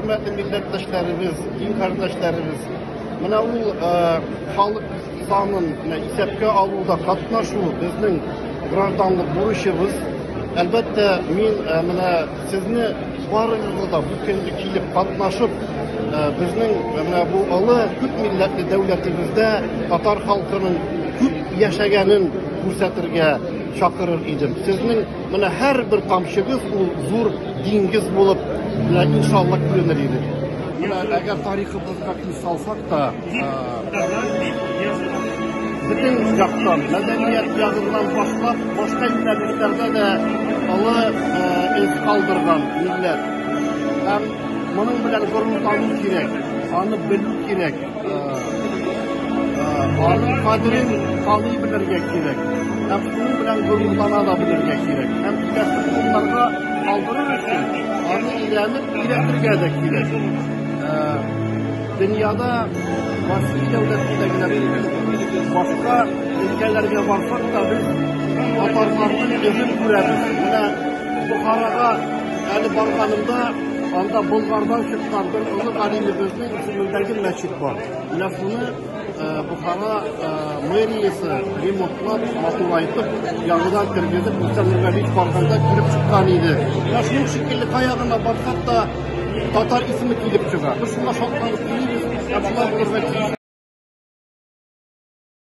Хөрмәтле милләттәшләребез, дин кардәшләребез, менә ул халык санын менә исәпкә алуда катнашу безнең гражданлык бурычыбыз. Әлбәттә, мин менә сезне барыгызны да бу көнне килеп катнашып, безнең менә бу олы күп милләтле дәүләтебездә татар халкының күп яшәгәнен күрсәтергә чакырыр идем. Сезнең менә һәрбер тамчыгыз ул зур диңгез булып, менә иншалла күренер иде. Менә әгәр тарихыбызга күз салсак та, бөтен яктан, мәдәният ягыннан башлап, башка юнәлешләрдә дә олы эз калдырган милләт. Һәм моның белән горурлану кирәк, аны белү кирәк. Аның кадерен таный белергә кирәк. Һәм шуның белән горурлана да белергә кирәк. Һәм киләсе буыннарга калдырыр өчен аны өйрәнеп, өйрәтергә дә кирәк. Дөньяда Россия дәүләтендә генә түгел, башка өлкәләргә барсак та без татарларның эзен күрәбез. Менә Бохарага әле барганымда анда Болгардан чыккан бер олы галимебезнең исемендәге мәчет бар. Менә шуны Бохара мэриясе ремонтлап, матурайтып, яңадан тергезеп, Рөстәм Нургалиевич барганда килеп чыккан иде. Менә шуның шикелле кая гына барсак та татар исеме килеп чыга. Без шуңа шатланып йөрибез, һәм шулай булырга тиеш.